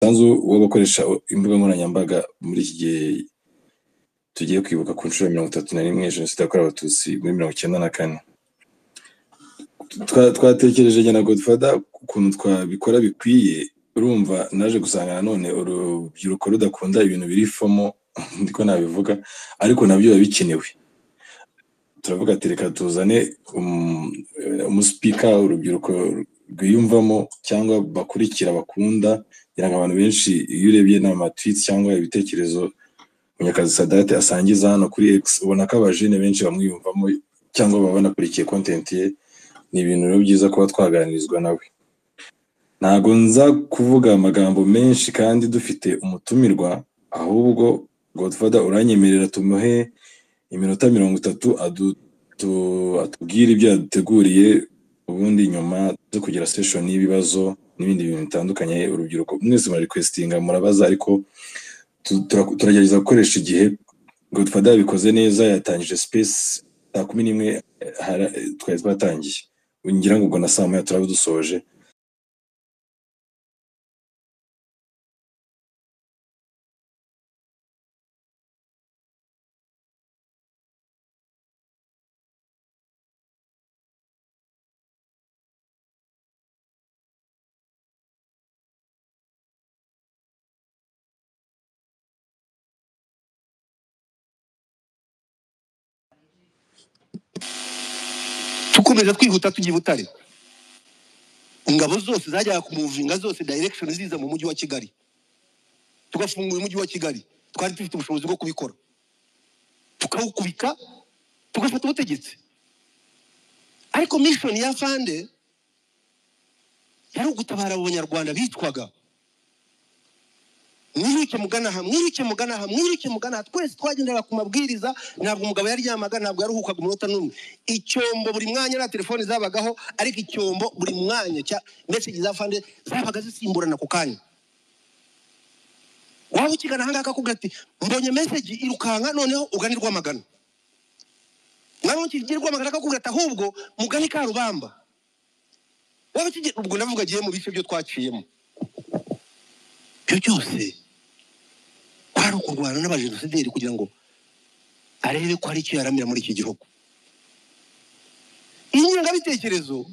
Umusanzu w'abakoresha imbuga nkoranyambaga muri iki gihe tugiye kwibuka ku nshuro ya 31 Jenoside yakorewe Abatutsi muri 94. Twatekereje njye na Godfather ukuntu twabikora bikwiye. Urumva naje gusanga nanone urubyiruko rudakunda ibintu biri fomo, ndiko nabivuga, ariko nabyo biba bikenewe. Turavuga ati reka tuzane umuspeaker urubyiruko rwiyumvamo cyangwa bakurikira bakunda, kugira ngo abantu benshi iyo urebye n'ama tweets cyangwa ibitekerezo Munyakazi Sadate asangiza hano kuri X, ubona ko abajene benshi bamwiyumvamo cyangwa baba banakurikiye content ye. Ni ibintu rero byiza kuba twaganirizwa nawe. Ntago nza kuvuga amagambo menshi kandi dufite umutumirwa, ahubwo Godfather uranyemerera tumuhe iminota 30 atubwire ibyo yaduteguriye, ubundi nyuma zo kugira session y'ibibazo n'ibindi bintu bitandukanye. Urubyiruko mwese mura requestinga, murabaza, ariko turagerageza gukoresha igihe. Godfather yabikoze neza, yatangije space saa 11, twari twatangiye, ngira ngo ubwo na saa 1 turaba dusoje. Tukomeza twihuta tujya i Butare, ingabo zose zajyaga kumuvinga zose direction ziza mu mujyi wa Kigali, tugafungura umujyi wa Kigali. Twari dufite ubushobozi bwo kubikora, tukawukubika, tugafata ubutegetsi. Ariko mission ya Fande yari ugutabara abo banyarwanda bicwaga. Mwiruke mugana aha, mwiruke mugana aha, mwiruke mugana aha. Twese twagenderaga ku mabwiriza, ntabwo umugabo yaryamaga, ntabwo yaruhukaga umunota n'umwe. Icyombo buri mwanya, nta telefoni zabagaho, ariko icyombo buri mwanya cya message za Fande zabaga zisimburana ku kanya. Waba ukigana aha ngaha akakubwira ati mbonye message, irukanka noneho ugane Rwamagana. Mwaba mukigira Rwamagana akakubwira ati ahubwo mugane Karubamba. Waba ukigira, ubwo navuga agiye mu bice byo twaciyemo. Ibyo byose kwari ukurwana n'abajenosideri kugira ngo arebe ko hari icyo yaramira muri iki gihugu. Ingengabitekerezo,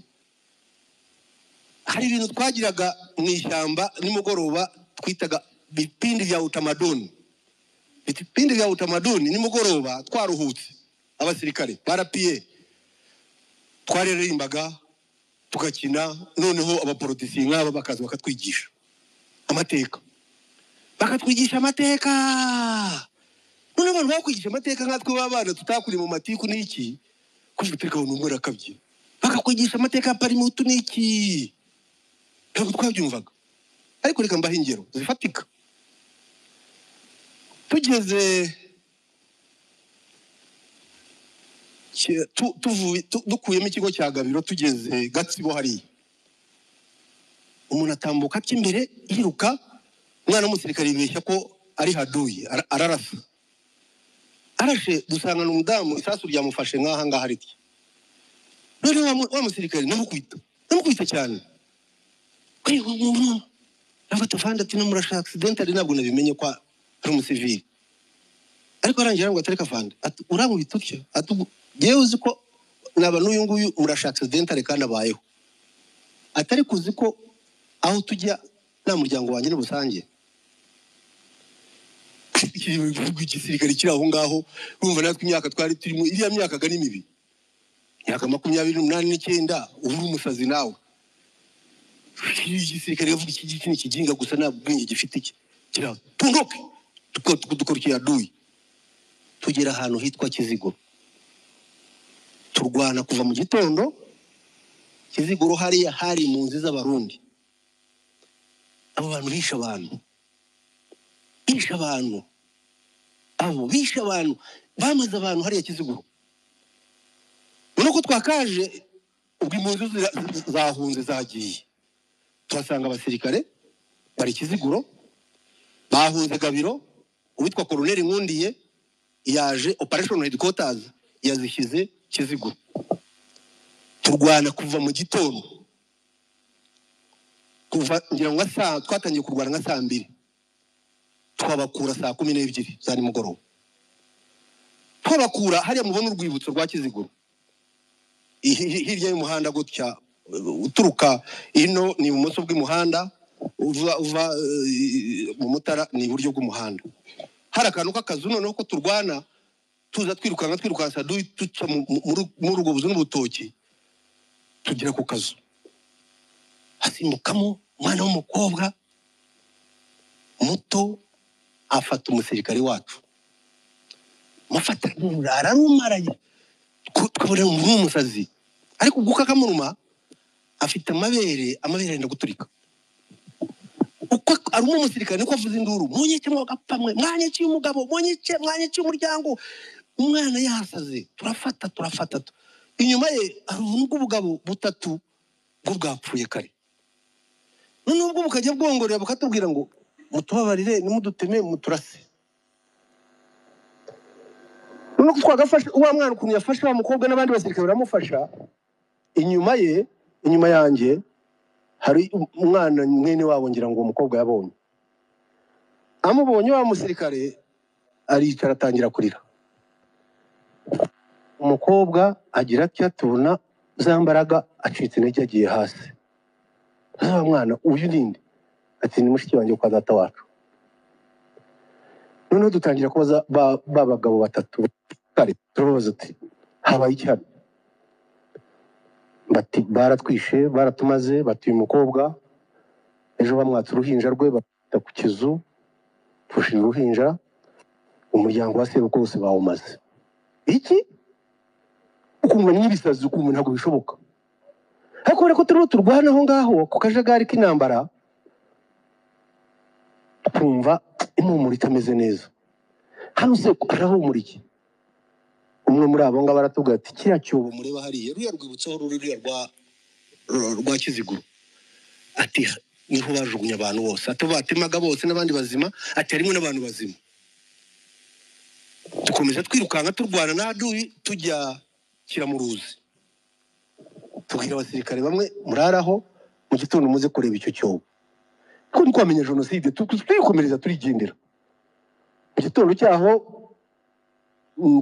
hari ibintu twagiraga mu ishyamba nimugoroba twitaga bipindi vya utamaduni. Bipindi vya utamaduni nimugoroba twaruhutse, abasirikare barapiye, twaririmbaga tugakina, noneho abapolitisi nk'aba bakaza bakatwigisha amateka, bakatwigisha amateka. None abantu bakwigisha amateka nkatwe b'abana tutakuriye mu matiku n'iki, kuvuga uti reka umwe arakabye, bakakwigisha amateka ya Parimutu n'iki, ntabwo twabyumvaga. Ariko reka mbahe ingero zifatika. Tugeze dukuyemo ikigo cya Gabiro, tugeze Gatsibo hariya, umuntu atambuka atya imbere yiruka, umwana w'umusirikare yibeshya ko ari haduyi, ararasa. Arashe dusangana umudamu, isasu ryamufashe nk'aha ngaha ritya. None wa musirikare namukubita, namukubita cyane. Afata fanda ati namurashe accident, ari ntabwo nabimenye ko ari umusivili. Ariko arangira ngo atareka fanda, ati urankubita utya, ati yewe uzi ko naba n'uyu nguyu murashe accident kandi abayeho. Atari kuzi ko aho tujya nta muryango wanjye n'ubusange. Igisirikare kiri aho ngaho, urumva natwe imyaka twari turimo, iriya myaka ga ni mibi. Imyaka 28 9, ubu uri umusazi nawe. Igisirikare yavuga iki ngiki ni ikiginga gusa, nta bwenge gifite iki. Kira tundoke, dukora iki yaduye. Tugera ahantu hitwa Kiziguro. Turwana kuva mu gitondo. Kiziguro hariya hari impunzi z'Abarundi. Abo bantu bishe abantu. Bishe abantu. Abo bishe abantu. Bamaze abantu hariya Kiziguro. Nuko twakaje ubwo impunzi zahunze zagiye. Tuhasanga abasirikare bari Kiziguro, bahunze Gabiro, uwitwa Colonel Nkundiye yaje operation headquarters yazishyize Kiziguro. Turwana kuva mu gitondo. Kuva ngira ngo nka saa twatangiye kurwana nka saa 2, twabakura saa 12 za nimugoroba. Twabakura hariya mubona urwibutso rwa Kiziguro, hirya y'umuhanda gutya, uturuka ino ni ibumoso bw'umuhanda, uva mu Mutara ni iburyo bw'umuhanda. Hari akantu k'akazu noneho ko turwana tuza twirukanka duca muri ubwo buzu n'ubutoki, tugera ku kazu hasimbukamo umwana w'umukobwa muto, afata umusirikare wacu, mufata ararumaraye, tukabona ni umusazi, ariko ubwo kakamuruma afite amabere arenda guturika. Uko aruma umusirikare niko avuza induru, munyike mwagapfa mwe, mwanyiciye umugabo, munyike, mwanyiciye umuryango. Umwana yasaze, turafata. Inyuma ye hari ubugabo butatu bwo bwapfuye kare. Noneho ubwo bukajya bwongorera bukatubwira ngo mutubabarire nimuduteme muturase. Noneho twagafashe wa mwana ukuntu yafashe wa mukobwa n'abandi basirikare baramufasha. Inyuma ye, inyuma yanjye hari umwana mwene wabo ngira ngo uwo mukobwa yabonye. Amubonye wa musirikare aricara atangira kurira. Umukobwa agira atya, tubona za mbaraga acitse intege agiye hasi. Wa mwana uyu ninde? Ati ni mushiki wanjye kwa data wacu. Noneho dutangira kubaza ba bagabo batatu kare, turababaza ati habaye iki hano? Bati baratwishe, baratumaze, batuye umukobwa, ejo bamwatse uruhinja rwe bata ku kizu, pfushije uruhinja, umuryango wa sebukwe wose bawumaze. Iki? Ukumva ni ibisazi, ukumva ntabwo bishoboka. Ariko kubera ko turimo turwana aho ngaho ku kajagari k'intambara, twumva impumuro itameze neza. Hano se harahumura iki? Umwe muri abo ngabo aratubwira ati kiriya cyobo mureba hariya, ruriya rwibutso aho ruri, ruriya rwa Kiziguro, ati niho bajugunya abantu bose, ati batemaga bose n'abandi bazima, ati harimo n'abantu bazima. Dukomeza twirukanka turwana n'aduyi tujya Kiramuruzi. Tubwira abasirikare bamwe muraraho mu gitondo muze kureba icyo cyobo. Kuko ntitwamenya jenoside, twikomereza turigendera. Mu gitondo cyaho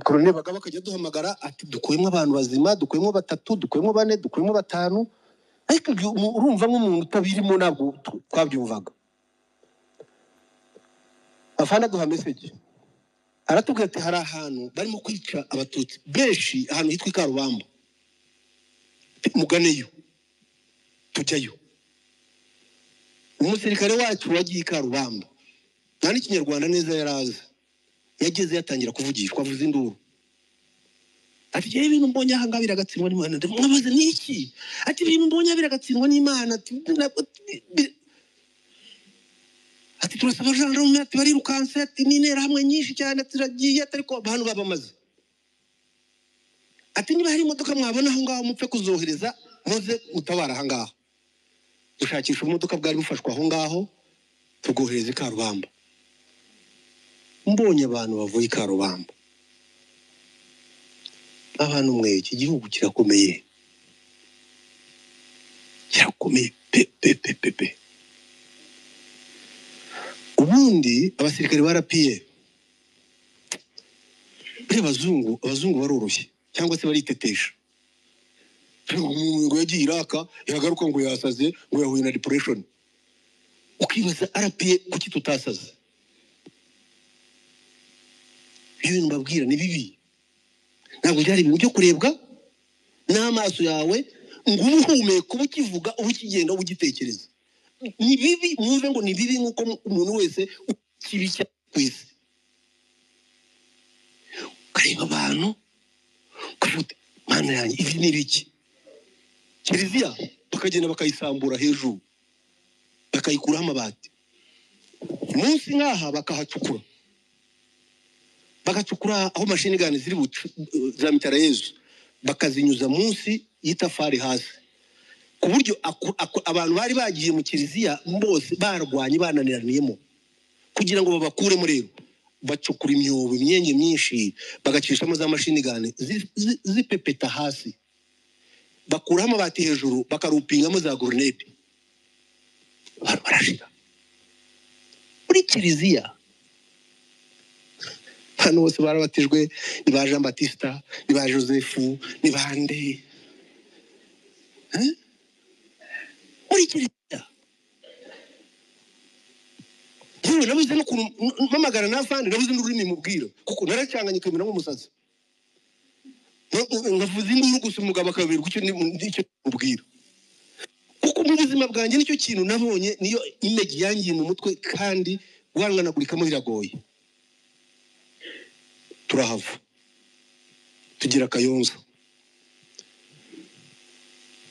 Colonel Bagaba akajya duhamagara ati dukuyemo abantu bazima, dukuyemo 3, dukuyemo 4, dukuyemo 5. Ariko urumva nk'umuntu utabirimo ntabwo twabyumvaga. Afana duha message aratubwira ati hari ahantu barimo kwica abatutsi benshi, ahantu hitwa i Karubamba, muganeyo. Tujyayo. Umusirikare wacu wagiye i Karubamba nta n'ikinyarwanda neza yarazi, yageze yatangira kuvugishwa, avuza induru ati yewe ibintu mbonye aha ngaha biragatsindwa n'Imana. Mwabaze ni iki? Ati ibintu mbonye biragatsindwa n'Imana. Ati turasaba gendarme, ati barirukanse, ati n'interahamwe nyinshi cyane, ati ziragiye, ati ariko abantu babamaze. Ati niba hari imodoka mwabona aho ngaho mupfe kuzohereza muze mutabara aha ngaho. Dushakisha ubumodoka bwari bufashwe aho ngaho tubwohereza i Karubamba. Mbonye abantu bavuye i Karubamba, abantu mwe, iki gihugu kirakomeye, kirakomeye pe pe pe pe pe. Ubundi abasirikare barapiye, buriya abazungu baroroshye cyangwa se baritetesha. Ngo yagiye Iraka yagaruka ngo yasaze, ngo yahuye na depression. Ukibaza RPA kuki tutasaze? Ibintu mbabwira ni bibi, ntabwo byari ibintu byo kurebwa n'amaso yawe ngo ube uhumeka, ube ukivuga, ube ukigenda, ube ugitekereza. Ni bibi, mwumve ngo ni bibi nk'uko umuntu wese kibi ku isi. Ukareba abantu ukavuga Mana yanjye ibi ni ibiki? Kiliziya bakagenda bakayisambura hejuru, bakayikuraho amabati, munsi nk'aha bakahacukura, bagacukura aho mashini gani ziri za mitarayezu, bakazinyuza munsi y'itafari hasi, ku buryo abantu bari bagiye mu kiliziya bose barwanye bananiraniyemo, kugira ngo babakuremo. Rero bacukura imyobo, imyenge myinshi, bagacishamo za mashini gani zipepeta hasi, bakuraho amabati hejuru, bakarupingamo za grenade. Abantu barashira muri kiliziya. Hano bose barabatijwe, ni ba Jean Batista, ni ba Joseph, ni bande. Eh? Muri kiliziya yewe nabuze n'ukuntu mpamagara n'afande, nabuze n'ururimi mubwira kuko naracanganye nkemera nk'umusazi. Nkavuza induru gusa, umugabo akaberwa icyo icyo mubwira, kuko mu buzima bwanjye nicyo kintu nabonye, niyo image yangiye mu mutwe, kandi guhanganagurikamo biragoye. Turahava tugira Kayonza.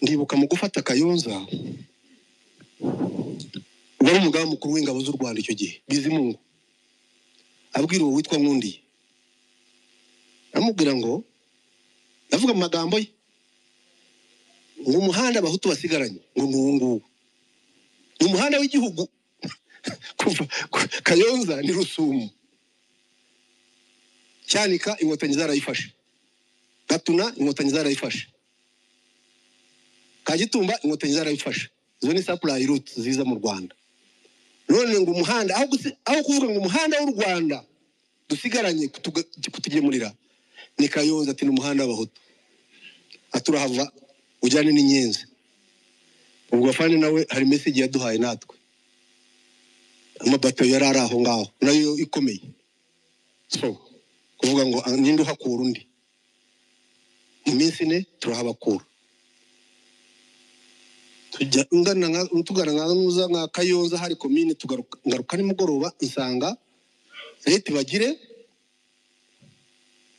Ndibuka mu gufata Kayonza, wari umugaba mukuru w'ingabo z'u Rwanda icyo gihe, Bizimungu, abwira uwo witwa Nkundiye, amubwira ngo, ndavuga mu magambo ye, ngo umuhanda abahutu basigaranye ngo ni uwo nguwo, ni umuhanda w'igihugu kuva Kayonza ni Rusumo, Cyanika inkotanyi zarayifashe, Gatuna inkotanyi zarayifashe, Kagitumba inkotanyi zarayifashe. Izo ni supply route ziza mu Rwanda. None ngo umuhanda aho kuvuga ngo umuhanda w'u Rwanda dusigaranye kutugemurira ni Kayonza, ati ni umuhanda w'abahutu, aturahava ujyane n'inyenzi. Ubwo afande nawe hari message yaduhaye natwe, amabato yari ari aho ngaho nayo ikomeye, so kuvuga ngo ninde uhakura undi, mu minsi ine turahabakura. Tujya ngana tugana nka nuza nka Kayonza hari komine, tugaruka ngaruka nimugoroba nsanga leta bagire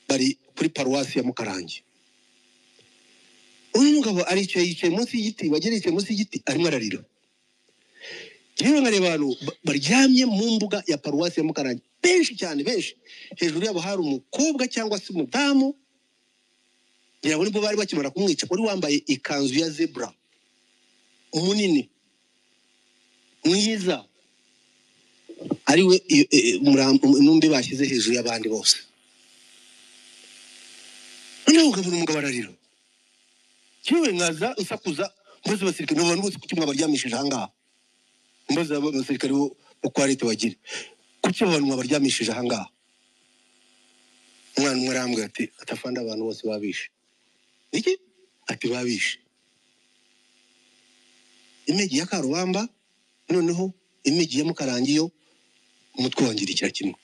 bari kuri paruwasi ya Mukarange. Uyu mugabo aricaye, yicaye munsi y'igiti, bagire yicaye munsi y'igiti arimo ararira. Yewe nkareba abantu baryamye mu mbuga ya paruwasi ya Mukarange, benshi cyane, benshi. Hejuru yabo hari umukobwa cyangwa se umudamu, ngira ngo nibwo bari bakimara kumwica, wari wambaye ikanzu ya zebra, munini mwiza, ariwe intumbi bashyize hejuru y'abandi bose. Noneho ukabona umugabo ararira. Yewe nkaza nsakuza mbaza abasirikare, abantu bose, kuki mwabaryamishije aha ngaha? Mbaza abasirikare bo kwa leta bagire, kuki abantu mwabaryamishije aha ngaha? Umwana umwe arambwira ati atafanda abantu bose babishe. Iki? Ati babishe. Imigi ya Karubamba, noneho imigi ya Mukarangi yo umutwe wangirikira kimwe.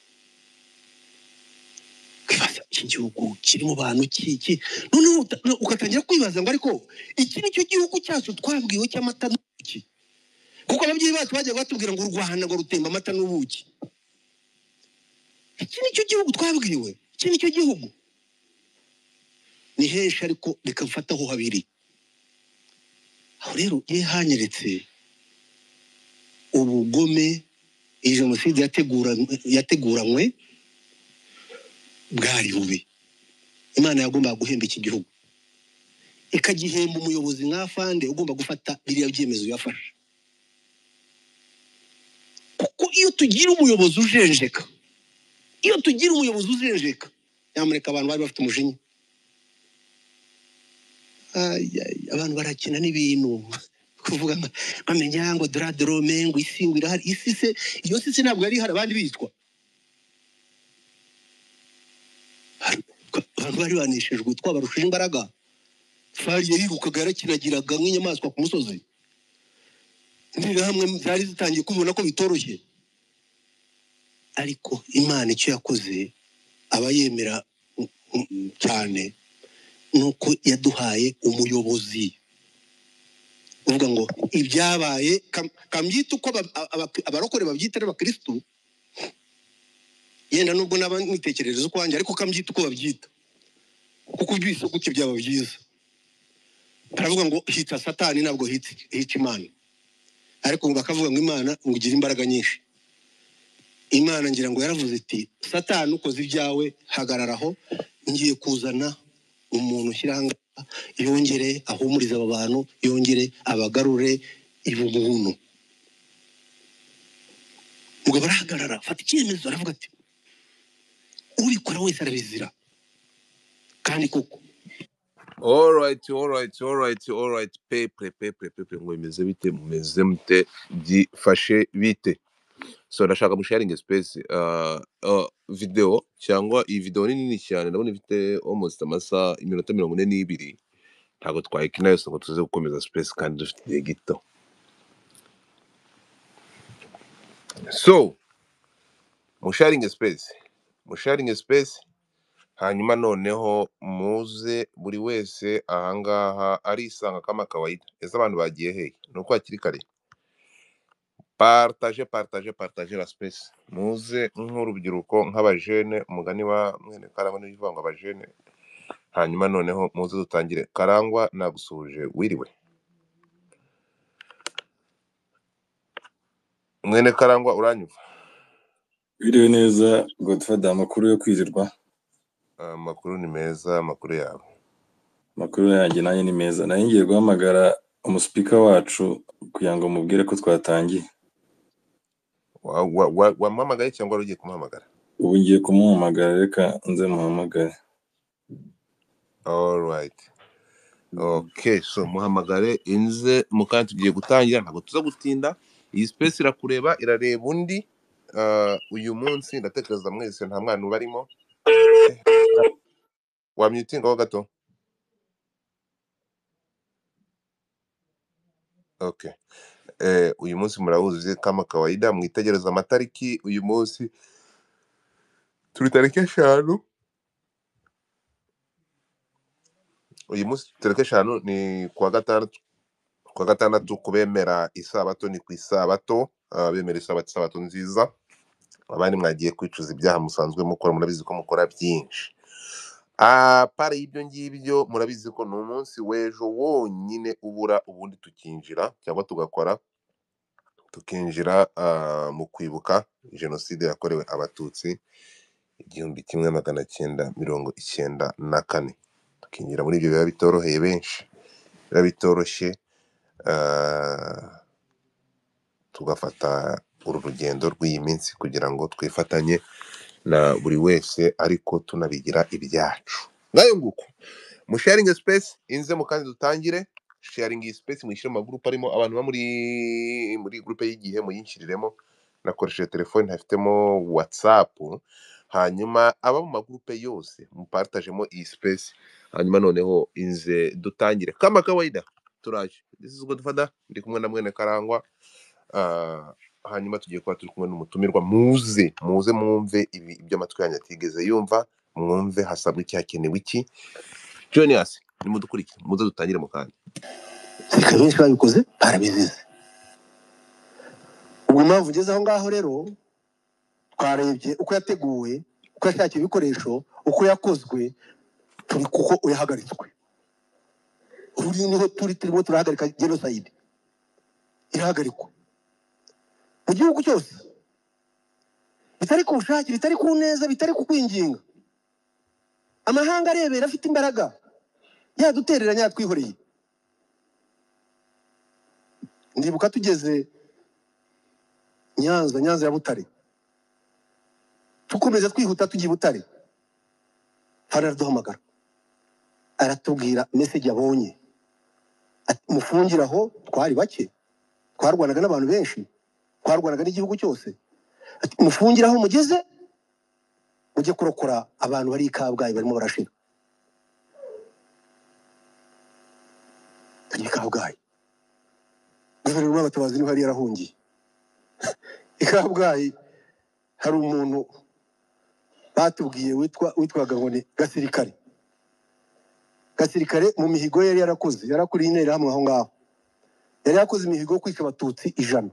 Kwibaza iki gihugu kiri mu bantu kiki, noneho ugatangira kwibaza ngo ariko iki nicyo gihugu cyacu twabwiwe cy'amata n'ubuki? Kuko ababyeyi bacu bajyaga batubwira ngo u Rwanda ngo rutemba amata n'ubuki. Iki nicyo gihugu twabwiwe, iki nicyo gihugu. Ni henshi ariko reka mfataho habiri. Aho rero ye hanyeretse ubugome iyi jenoside yateguranywe bwari bubi. Imana yagombaga guhemba iki gihugu, ikagihemba umuyobozi nka Afande ugomba gufata biriya byemezo yafashe. Kuko iyo tugira umuyobozi ujenjeka, iyo tugira umuyobozi ujenjeka, nyamuneka abantu bari bafite umujinya. Ay, ay, abantu barakina n'ibintu kuvuga bamenya ngo dradrome, ngo isi ngo irahari. Isi se, iyo si se ntabwo yari ihari abandi bicwa. Abantu bari baneshejwe, twabarushije imbaraga. Fari yarirukaga, yarakinagiraga nk'inyamaswa ku musozi. Interahamwe zari zitangiye kubona ko bitoroshye, ariko Imana icyo yakoze aba yemera cyane nuko yaduhaye umuyobozi uvuga ngo ibyabaye kambyita uko abarokore babyita ari abakristu, yenda nubwo naba nitekerereza uko wanjye, ariko kambyita uko babyita, kuko ubyise gutyo byaba byiza. Baravuga ngo hica Satani, ntabwo hica Imana, ariko ngo bakavuga ngo Imana ngo igira imbaraga nyinshi. Imana ngira ngo yaravuze iti Satani ukoze ibyawe, hagararaho, ngiye kuzana umuntu ushyira aha ngaha yongere ahumurize aba bantu, yongere abagarure ibubuntu. Mugabo arahagarara, afata icyemezo, aravuga ati ubikora wese arabizira. Kandi koko Alright, alright, alright, alright. Pepe, pepe, pepe, ngo bimeze bite, mumeze mute, byifashe bite? So ndashaka musharinge space video, cyangwa iyi video ni nini cyane, ndabona ifite almost amasaha iminota 42. Ntabwo twayikina yose ngo tuze gukomeza space kandi dufite igihe gito. So musharinge space, musharinge space, hanyuma noneho muze buri wese ahangaha arisanga kama kawaida. Ese abantu bagiye hehe? Ni uko hakiri kare. Partage, partage, partage la space. Muze nk'urubyiruko, nk'abajene, umugani wa mwene Karangwa niwe uvuga ngo abajene. Hanyuma noneho muze dutangire. Karangwa, nagusuhuje, wiriwe. Mwene Karangwa, uranyumva? Wiriwe neza Godfather, amakuru yo kwirirwa. Amakuru ni meza, amakuru yawe? Amakuru yanjye nanjye ni meza. Nari ngiye guhamagara umuspeaker wacu kugira ngo mubwire ko twatangiye. Wamuhamagaye cyangwa wari ugiye kumuhamagara? Ubu ngiye kumuhamagara, reka nze muhamagare. Alright. Okay, so muhamagare inze mukanya tugiye gutangira, ntabwo tuza gutinda. Iyi space irakureba, irareba undi. Uyu munsi ndatekereza mwese nta mwana ubarimo. Wamyutingaho gato? Okay. Uyu munsi murawuzi kama kawaida, mwitegereza amatariki. Uyu munsi turi tariki 5. Uyu munsi tariki 5 ni kuwa gatandatu. Kuwa gatandatu kubemera isabato ni ku isabato, bemera isabato, isabato nziza. Abandi mwagiye kwicuza ibyaha musanzwe mukora, murabizi ko mukora byinshi. Pare y'ibyo ngibyo murabizi ko ni umunsi w'ejo wonyine ubura, ubundi tukinjira cyangwa tugakora, tukinjira mu kwibuka jenoside yakorewe Abatutsi 1994. Tukinjira muri ibyo biba bitoroheye benshi, biba bitoroshye, tugafata uru rugendo rw'iyi minsi kugira ngo twifatanye na buri wese, ariko tunabigira ibyacu. Ngayo nguko, musharinge space inze mu kandi dutangire. Sharing iyi space mwishyire mu magroup arimo abantu ba muri groupe y'igihe, muyinshiriremo. Nakoresheje telefone ntafitemo WhatsApp. Hanyuma aba mu magroupe yose mupartajemo iyi space, hanyuma noneho inze dutangire kama kawaida. Turaje. This is Godfather, ndi kumwe na mwene Karangwa. Hanyuma tugiye kuba turi kumwe n'umutumirwa. Muze muze mwumve ibi ibyo amatwi yanyu atigeze yumva, mwumve hasabwa iki, hakenewe iki. Join us, nimudukurikire, muze dutangire mu kanya. Abasirikare benshi babikoze barabizize. Ubwo impamvu ugeze aho ngaho rero, twarebye uko yateguwe, uko yashakiwe ibikoresho, uko yakozwe, turi kuko yahagaritswe. Ubu niho turi, turimo turahagarika genocide, irahagarikwa mu gihugu cyose, bitari ku bushake, bitari ku neza, bitari ku kwinginga. Amahanga arebera afite imbaraga, yadutereranya, yatwihoreye. Ndibuka tugeze Nyanza, Nyanza ya Butare, tukomeza twihuta tugiye i Butare, hano araduhamagara aratubwira message yabonye, ati mufungire aho. Twari bake, twarwanaga n'abantu benshi, twarwanaga n'igihugu cyose. Ati mufungire aho mugeze, mujye kurokora abantu bari i Kabgayi barimo barashira. Tujya i Kabgayi, guverinoma y'abatabazi niho yari yarahungiye. I Kabgayi hari umuntu batubwiye witwaga ngo ni Gasirikare. Gasirikare mu mihigo yari yarakoze, yarakuriye interahamwe aho ngaho, yari yarakoze imihigo yo kwica Abatutsi 100.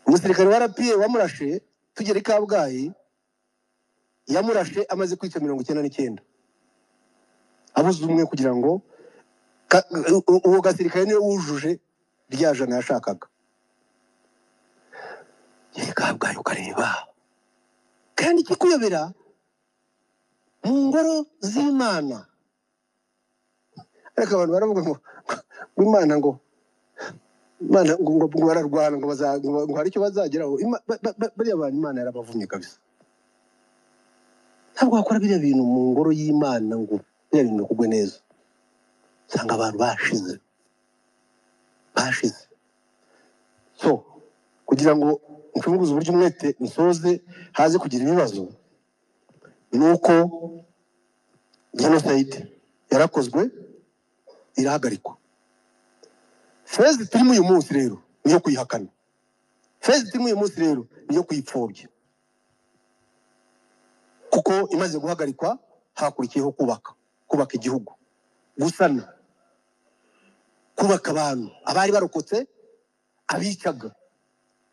Umusirikare wa RPA wamurashe tugera i Kabgayi, yamurashe amaze kwica 99, abuze umwe kugira ngo uwo gasirikare niwe wujuje rya jana yashakaga. I Kabgayi ukareba, kandi ikikuyobera mu ngoro z'Imana. Ariko abantu baravuga ngo Imana ngo Imana ngo ngo ngo bararwana ngo ngo hari icyo bazageraho. Bariya bantu Imana yarabavumye kabisa. Ntabwo wakora biriya bintu mu ngoro y'Imana ngo Biriya bintu bikugwe neza, usanga abantu bashize bashize. So kugira ngo ncunguze uburyo umwete nsoze haze kugira ibibazo, ni uko jenoside yarakozwe irahagarikwa. Phase turimo uyu munsi rero niyo kuyihakana, phase turimo uyu munsi rero niyo kuyipfobya, kuko imaze guhagarikwa hakurikiyeho kubaka, kubaka igihugu, gusana, kubaka abantu abari barokotse abicaga,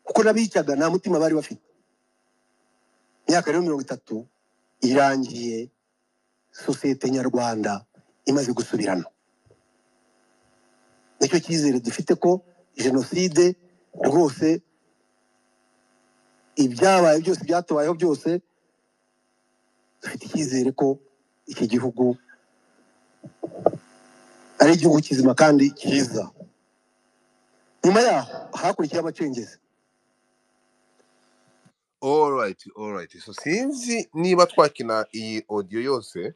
kuko n'abicaga nta mutima bari bafite. Imyaka rero 30 irangiye sosiyete nyarwanda imaze gusubirana. Nicyo cyizere dufite ko jenoside rwose ibyabaye byose byatubayeho byose, dufite icyizere ko iki gihugu ari igihugu kizima kandi cyiza. Nyuma yaho hakurikiye abacengezi. Alright, alright. So sinzi niba twakina iyi audio yose,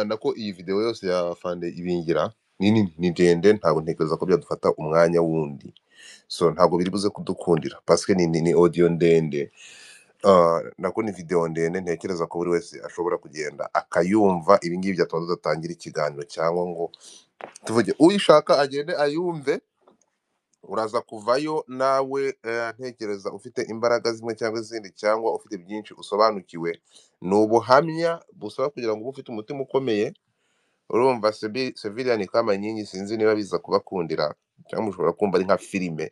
nako iyi video yose ya Fande Ibingira ni nini, ni ndende, ntabwo ntekereza ko byadufata umwanya wundi. So ntabwo biri buze kudukundira parce que ni audio ndende. Nako ni video ndende, ntekereza ko buri wese ashobora kugenda akayumva. Ibi ngibi byatuma tudatangira ikiganiro cyangwa ngo tuvuge, uyishaka agende ayumve. Uraza kuvayo nawe ntekereza ufite imbaraga zimwe cyangwa izindi, cyangwa ufite byinshi usobanukiwe. Ni ubuhamya busaba kugira ngo ube ufite umutima ukomeye. Urumva civilian kama nyinyi, sinzi niba biza kubakundira cyangwa mushobora kumva ari nka filime,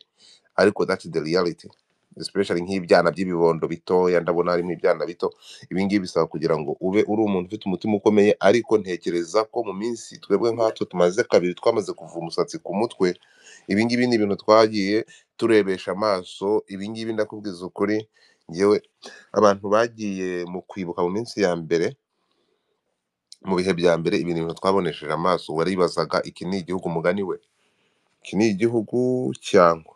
ariko that's the reality, especially nk'ibyana by'ibibondo bitoya. Ndabona harimo ibyana bito. Ibi ngibi bisaba kugira ngo ube uri umuntu ufite umutima ukomeye, ariko ntekereza ko mu minsi twebwe nkatwe tumaze kabiri twamaze kuva umusatsi ku mutwe, ibi ngibi ni ibintu twagiye turebesha amaso. Ibi ngibi ndakubwiza ukuri, njyewe abantu bagiye mu kwibuka mu minsi ya mbere, mu bihe bya mbere, ibi ni ibintu twabonesheje amaso. Waribazaga iki ni igihugu, umugani we, iki ni igihugu cyangwa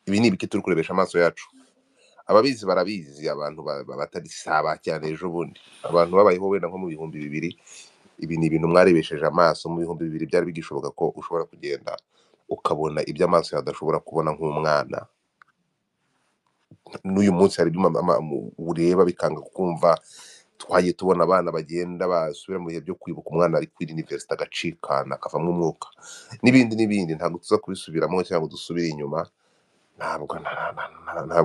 ibi ni ibiki turi kurebesha amaso yacu? Ababizi barabizi, abantu batari saba cyane ejo bundi, abantu babayeho wenda nko mu 2000, ibi ni ibintu mwarebesheje amaso. Mu 2000 byari bigishoboka ko ushobora kugenda ukabona ibyo amaso yawe adashobora kubona nk'umwana. N'uyu munsi hari ibyo ureba bikanga kumva. Twagiye tubona abana bagenda basubira mu bihe byo kwibuka, umwana ari kuri university agacikana akavamo umwuka n'ibindi n'ibindi. Ntabwo tuza kubisubiramo cyangwa dusubire inyuma. Ntabwo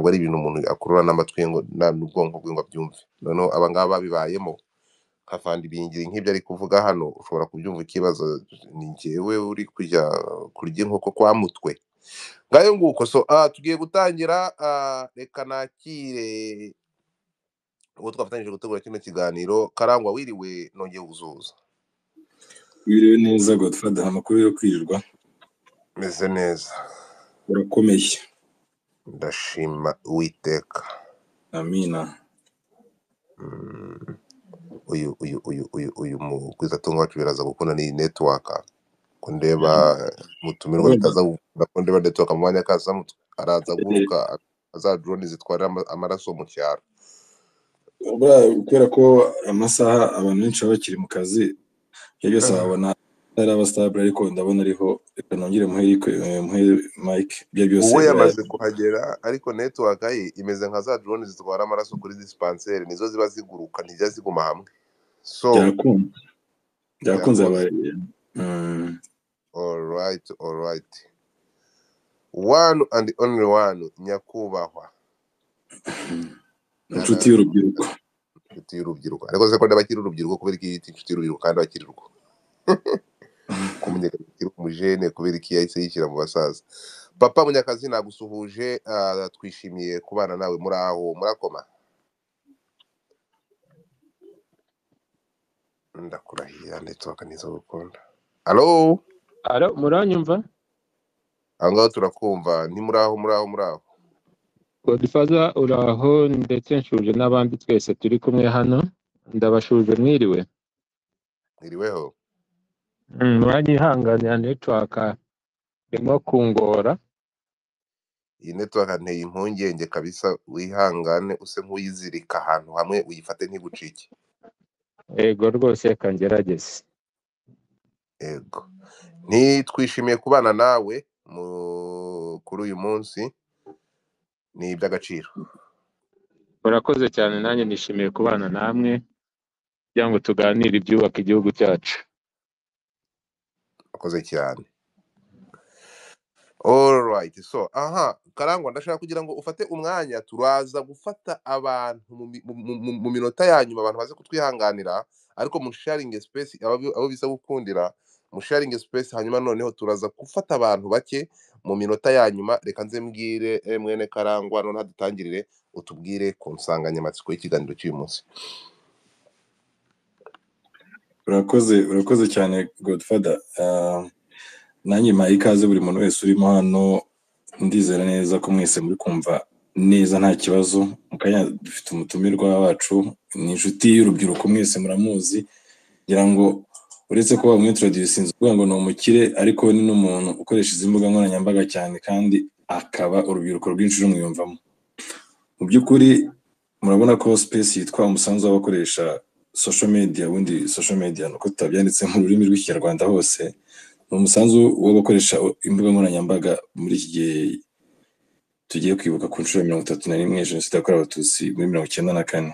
ari ibintu umuntu akurura n'amatwi ye ngo n'ubwonko bwe ngo abyumve. Noneho aba ngaba babibayemo nka Fandi Ibingira, nk'ibyo ari kuvuga hano, ushobora kubyumva ukibaza ni njyewe uri kujya kurya inkoko kwa mutwe. Ngayo nguko. So tugiye gutangira. Reka nakire uwo twafatanyije gutegura kino kiganiro. Karangwa, wiriwe? Nongeye gusuhuza. Wiriwe neza Godfather, amakuru yo kwirirwa? Meze neza. Urakomeye? Ndashima Uwiteka. Amina. Uyu uyu uyu uyu uyu mugwizatunga wacu biraza gukunda ni network, ko ndeba mutumirwa bitaza gukunda, ko ndeba network mu mwanya kasamutwe araza guruka za drone zitwara amaraso mu cyaro. Kubera ko amasaha abantu benshi baba bakiri mu kazi, ibyo byose babona ari abastabile, ariko ndabona ariho. Reka nongere muhe Mike, ibyo byose. Uwo yamaze kuhagera, ariko network ye imeze nka za drone zitwara amaraso kuri dispensaire, nizo ziba ziguruka, ntijya ziguma hamwe. So byakunze. Alright, alright, one and only one, nyakubahwa inshuti y'urubyiruko. Inshuti y'urubyiruko, ariko se ko ndabakiri urubyiruko, kubera iki yita inshuti y'urubyiruko kandi bakiri urwo ko Munyakazi umujene, kubera iki yahise yishyira mu basaza? Papa Munyakazi, nagusuhuje, twishimiye kubana nawe. Muri aho murakoma, ndakurahira network nizo gukunda. Alo? Alo, muranyumva? Aho ngaho turakumva. Ni muri aho, muri aho, muri aho? Godfather, uraho, ndetse nshuje n'abandi twese turi kumwe hano, ndabashuje, mwiriwe. Mwiriweho. Muranyihanganira, network irimo kungora. Iyi network nteye impungenge kabisa, wihangane use nk'uyizirika ahantu hamwe uyifate ntigucike. Yego rwose reka ngerageze. Yego, ntitwishimiye kubana nawe kuri uyu munsi, ni iby'agaciro. Murakoze cyane, nanjye nishimiye kubana namwe kugira ngo tuganire ibyubaka igihugu cyacu. Murakoze cyane. Alright, so aha Karangwa, ndashaka kugira ngo ufate umwanya, turaza gufata abantu mu minota ya nyuma, abantu baze kutwihanganira, ariko mu sharing space abo biza gukundira mu sharing space, hanyuma noneho turaza gufata abantu bake mu minota ya nyuma. Reka nze mbwire mwene Karangwa noneho dutangirire, utubwire ku nsanganyamatsiko y'ikiganiro cy'uyu munsi. Urakoze cyane Godfather. Nanjye mpaye ikaze buri muntu wese urimo hano, ndizera neza ko mwese muri kumva neza nta kibazo. Mu kanya dufite umutumirwa wacu, ni inshuti y'urubyiruko, mwese muramuzi, ngira ngo uretse kuba bamwintroduce uvuga ngo ni umukire, ariko ni n'umuntu ukoresha izi mbuga nkoranyambaga cyane, kandi akaba urubyiruko rwinshi rumwiyumvamo. Mu by'ukuri murabona ko space yitwa umusanzu w'abakoresha social media, ubundi social media nuko tutabyanditse mu rurimi rw'Ikinyarwanda hose, ni umusanzu w'abakoresha imbuga nkoranyambaga muri iki gihe tugiye kwibuka ku nshuro ya 31 jenoside yakorewe Abatutsi muri 94.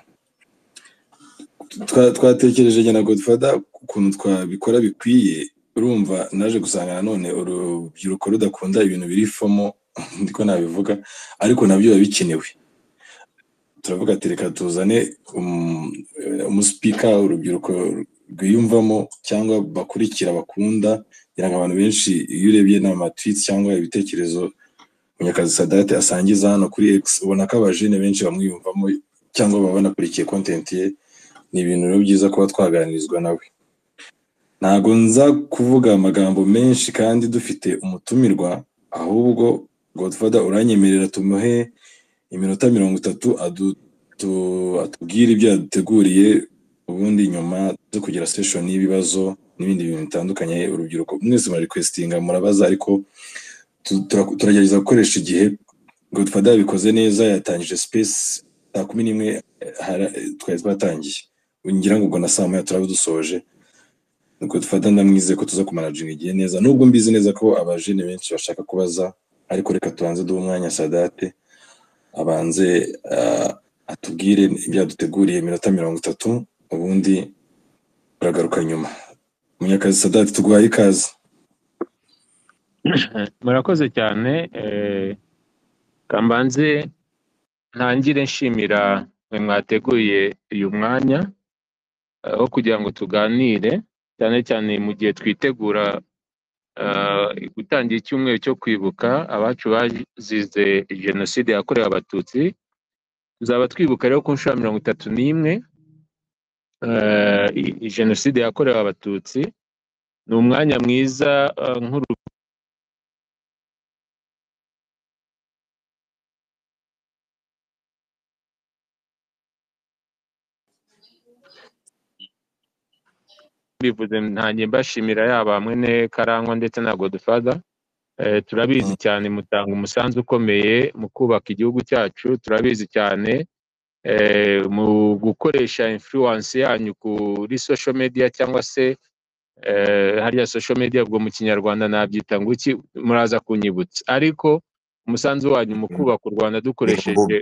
Twatekereje njye na Godfather ukuntu twabikora bikwiye. Urumva naje gusanga nanone urubyiruko rudakunda ibintu biri fomo, ndiko nabivuga, ariko nabyo biba bikenewe. Turavuga ati reka tuzane umuspeaker urubyiruko rwiyumvamo cyangwa bakurikira bakunda, kugira ngo abantu benshi iyo urebye n'ama tweets cyangwa ibitekerezo Munyakazi Sadate asangiza hano kuri X, ubona ko abajene benshi bamwiyumvamo cyangwa baba banakurikiye content ye. Ni ibintu rero byiza kuba twaganirizwa nawe. Ntago nza kuvuga amagambo menshi kandi dufite umutumirwa, ahubwo Godfather uranyemerera tumuhe iminota 30 atubwire ibyo yaduteguriye, ubundi nyuma zo kugira session y'ibibazo n'ibindi bintu bitandukanye. Urubyiruko mwese mura requestinga, murabaza, ariko turagerageza gukoresha igihe. Godfather yabikoze neza, yatangije space saa 11 twari twatangiye, ngira ngo ubwo na saa 1 turaba dusoje. Godfather ndamwizeye ko tuza kumanaginga igihe neza, nubwo mbizi neza ko abajene benshi bashaka kubaza, ariko reka tubanze duhe umwanya Sadate abanze atubwire ibyo yaduteguriye iminota 30, ubundi turagaruka nyuma. Munyakazi Sadate, tuguhaye ikaze. Murakoze cyane. Kambanze ntangire nshimira mwe mwateguye uyu mwanya wo kugira ngo tuganire, cyane cyane mu gihe twitegura gutangira icyumweru cyo kwibuka abacu bazize jenoside yakorewe Abatutsi. Tuzaba twibuka rero ku nshuro ya 31 jenoside yakorewe Abatutsi. Ni umwanya mwiza bivuze ntangiye mbashimira yaba mwene Karangwa ndetse na Godfather. Turabizi cyane mutanga umusanzu ukomeye mu kubaka igihugu cyacu, turabizi cyane mu gukoresha influence yanyu kuri social media, cyangwa se hariya social media ubwo mu Kinyarwanda nabyita ngo iki, muraza kunyibutsa, ariko umusanzu wanyu mu kubaka u Rwanda dukoresheje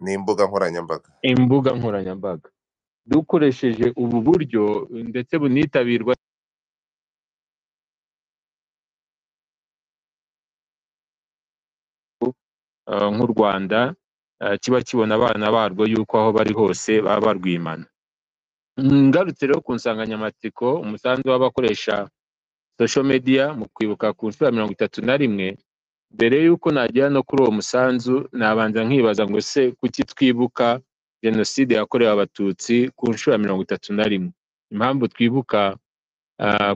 ni imbuga nkoranyambaga, imbuga nkoranyambaga dukoresheje ubu buryo ndetse bunitabirwa nk'u Rwanda kiba kibona abana barwo yuko aho bari hose baba barwimana. Ngarutse rero ku nsanganyamatsiko, umusanzu w'abakoresha social media mu kwibuka ku nshuro ya 31, mbere yuko nagera no kuri uwo musanzu nabanza nkibaza ngo se kuki twibuka jenoside yakorewe Abatutsi ku nshuro ya 31? Impamvu twibuka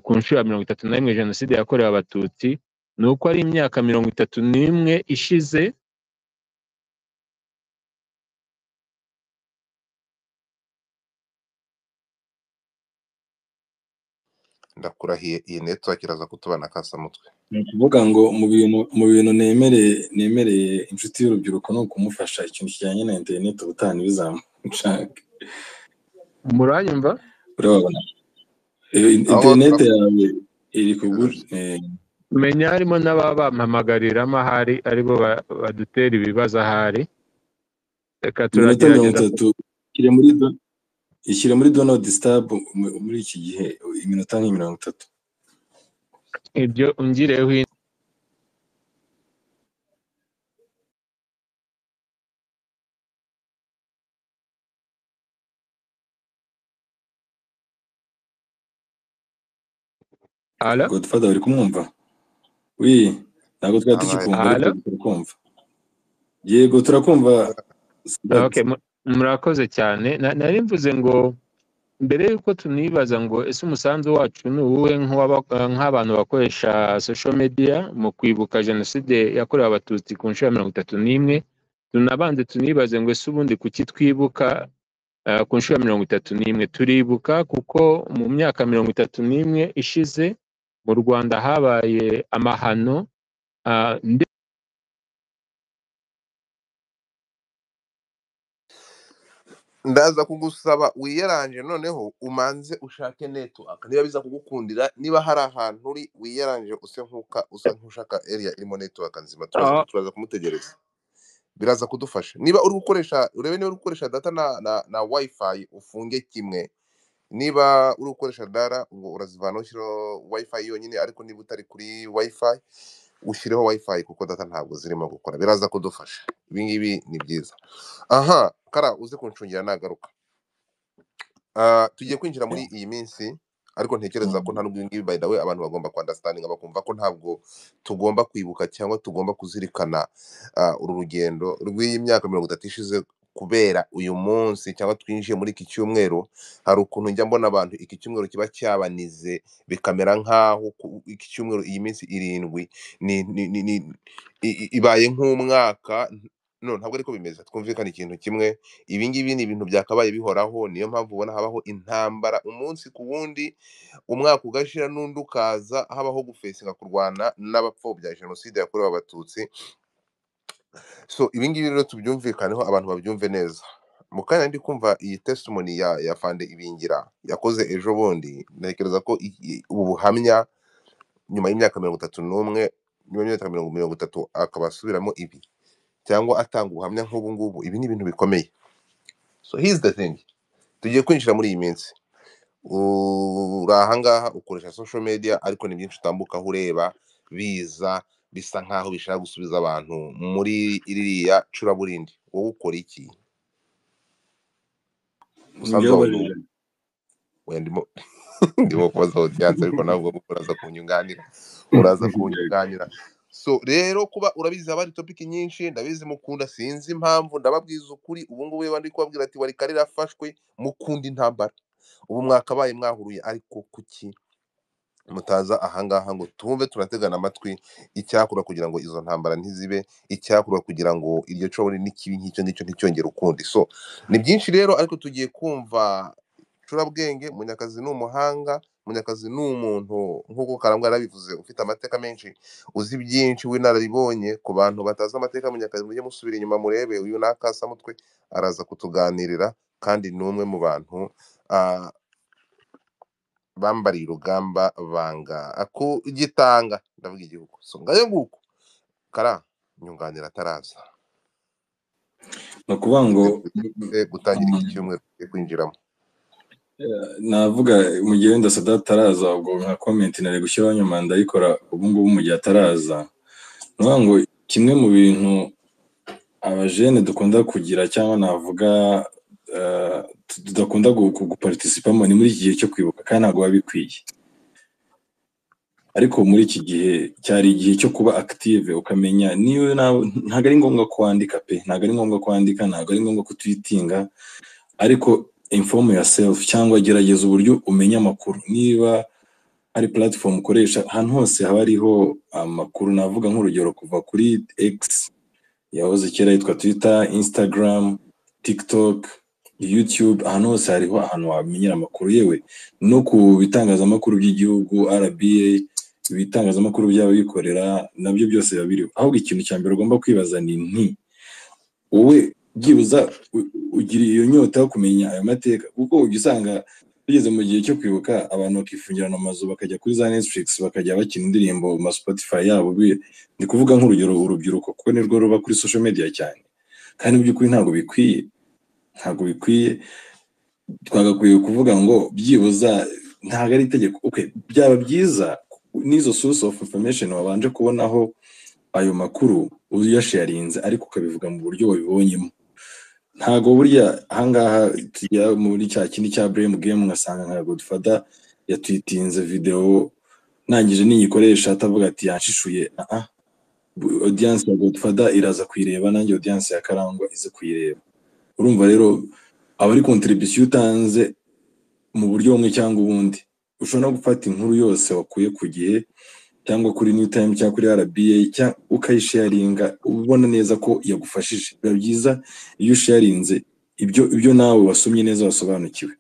ku nshuro ya 31 jenoside yakorewe Abatutsi ni uko ari imyaka 31 ishize Ndakurahiye iyi network iraza kutubana kasamutwe. Ni ukuvuga ngo mu bintu nemereye inshuti y'urubyiruko ni ukumufasha ikintu kijyanye na internet, ubutaha ntibizamucake. Muranyumva? Urababona. Aho Interineti yawe iri kugura. Menya harimo n'ababa bampamagariramo ahari aribo badutera ibibazo ahari. Reka Iminota mirongo turagerageza. itatu ishyire muri do not disturb muri iki gihe iminota nka 30. Ibyo ungireho. Alo? Godfather, uri kumwumva? Wi, ntabwo twari Abaye. tukikumva, ariko Alo? turakumva. Yego, turakumva Sadat. Okay, murakoze cyane. Nari mvuze ngo mbere y'uko tunibaza ngo ese umusanzu wacu ni uwuhe nk'abantu bakoresha social media mu kwibuka jenoside yakorewe Abatutsi ku nshuro ya 31, tunabanze tunibaze ngo ese ubundi kuki twibuka ku nshuro ya 31? Turibuka kuko mu myaka 31 ishize mu Rwanda habaye amahano. Ndaza kugusaba wiyaranje, noneho umanze ushake network niba biza kugukundira, niba hari ahantu uri wiyaranje use nkuka usa nkushaka area irimo network nzima. Turaza turaza kumutegereza, biraza kudufasha. Niba uri gukoresha, urebe niba uri gukoresha data na wifi ufunge kimwe. Niba uri gukoresha data ubwo urazivana ushyiraho wifi yonyine, ariko niba utari kuri wifi ushyireho wifi kuko data ntabwo zirimo gukora. Biraza kudufasha, ibi ngibi ni byiza. Aha kara uze kuncungira nagaruka. Tugiye kwinjira muri iyi minsi, ariko ntekereza ko nta nubwo ibi ngibi, by the way, abantu bagomba ku-understandinga bakumva ko ntabwo tugomba kwibuka cyangwa tugomba kuzirikana uru rugendo rw'iyi myaka 30 ishize kubera uyu munsi cyangwa twinjiye muri iki cyumweru. Hari ukuntu njya mbona abantu iki cyumweru kiba cyabanize bikamera nk'aho iki cyumweru, iyi minsi 7 ni ibaye nk'umwaka. No, ntabwo ariko bimeze. Twumvikane ikintu kimwe, ibi ngibi ni ibintu byakabaye bihoraho. Niyo mpamvu ubona habaho intambara umunsi ku wundi, umwaka ugashira n'undi ukaza, habaho gufesinga kurwana n'abapfobya jenoside yakorewe Abatutsi. So ibi ngibi rero tubyumvikaneho, abantu babyumve neza. Mu kanya ndi kumva iyi testimony ya Fande Ibingira yakoze ejo bundi, ntekereza ko ubu buhamya nyuma y'imyaka 31, nyuma y'imyaka 30 akaba asubiramo ibi cyangwa atanga ubuhamya nk'ubu ngubu, ibi ni ibintu bikomeye. So here's the thing, tugiye kwinjira muri iyi minsi. Uri ahangaha ukoresha social media, ariko ni byinshi utambukaho ureba biza bisa nkaho bishaka gusubiza abantu muri iriya curaburindi. Wowe ukora iki? Umusanzu wawe ni Nibyo. uwo. Oya, ndimo kubaza audience, ariko ntabwo uraza kunyunganira, uraza kunyunganira. So rero kuba urabizi haba hari topic nyinshi, ndabizi mukunda, sinzi impamvu, ndababwiza ukuri ubu ngubu iyo ndi kubabwira ati wari karira afashwe, mukunda intambara, ubu mwakabaye mwahuruye, ariko kuki mutaza ahangaha ngo tumve tunategana amatwi icyakorwa kugira ngo izo ntambara ntizibe, icyakorwa kugira ngo iryo cobori n'ikibi nk'icyo ngicyo nticyongere ukundi. So ni byinshi rero, ariko tugiye kumva Curabwenge. Munyakazi ni umuhanga, Munyakazi ni umuntu nk'uko Karangwa yarabivuze, ufite amateka menshi, uzi byinshi, w'inararibonye. Ku bantu batazi amateka ya Munyakazi, mujye musubira inyuma murebe uyu ni akasamutwe, araza kutuganirira, kandi ni umwe mu bantu bambariye urugamba banga akugitanga, ndavuga igihugu. So ngayo nguko kara nyunganira ataraza. Ni ukuvuga ngo Gutangira iki cyumweru tugiye kwinjiramo. Navuga mu gihe wenda Sadat ataraza, ubwo nka comment nari gushyiraho nyuma ndayikora ubu ngubu mu gihe ataraza. Ni ukuvuga ngo kimwe mu bintu abajene dukunda kugira cyangwa navuga tudakunda guparticipamo ni muri iki gihe cyo kwibuka, kandi ntabwo biba bikwiye. Ariko muri iki gihe cyari igihe cyo kuba active, ukamenya niba ntabwo ari ngombwa kwandika pe, ntabwo ari ngombwa kwandika, ntabwo ari ngombwa kutwitinga, ariko inform yourself cyangwa gerageza uburyo umenya amakuru. Niba hari platform ukoresha, ahantu hose haba hariho amakuru. Navuga nk'urugero kuva kuri X yahoze kera yitwa Twitter, Instagram, TikTok, YouTube, ahantu hose hariho ahantu wamenyera amakuru, yewe no ku bitangazamakuru by'igihugu RBA, ibitangazamakuru by'abikorera nabyo byose biba biriho. Ahubwo ikintu cya mbere ugomba kwibaza ni nti wowe byibuza ugira iyo nyota yo kumenya ayo mateka, kuko ujya usanga Tugeze mu gihe cyo kwibuka, abantu bakifungirana amazu, bakajya kuri za Netflix, bakajya bakina indirimbo mu ma Spotify yabo. Ndi kuvuga nk'urugero urubyiruko, kuko nirwo ruba kuri social media cyane, kandi mu by'ukuri ntabwo bikwiye, ntabwo bikwiye. Twagakwiye kuvuga ngo byibuza, ntabwo ari itegeko, okay, byaba byiza n'izo source of information wabanje kubonaho ayo makuru uyasharinze, ariko ukabivuga mu buryo wabibonyemo. Ntabwo burya ahangaha tujya muri cya kindi cya blame game, ngasanga nka Godfather yatwitinze video, nangije niyikoresha atavuga ati yanshishuye. Ah, audience ya Godfather iraza kuyireba, nanjye audience ya Karangwa ize kuyireba. Urumva rero aba ari contribution utanze mu buryo bumwe cyangwa ubundi. Ushobora no gufata inkuru yose wakuye ku Gihe cyangwa kuri New Time cyangwa kuri RBA cyangwa ukayisharinga, ubona neza ko yagufashije. Biba byiza iyo usharinze ibyo nawe wasomye neza, wasobanukiwe.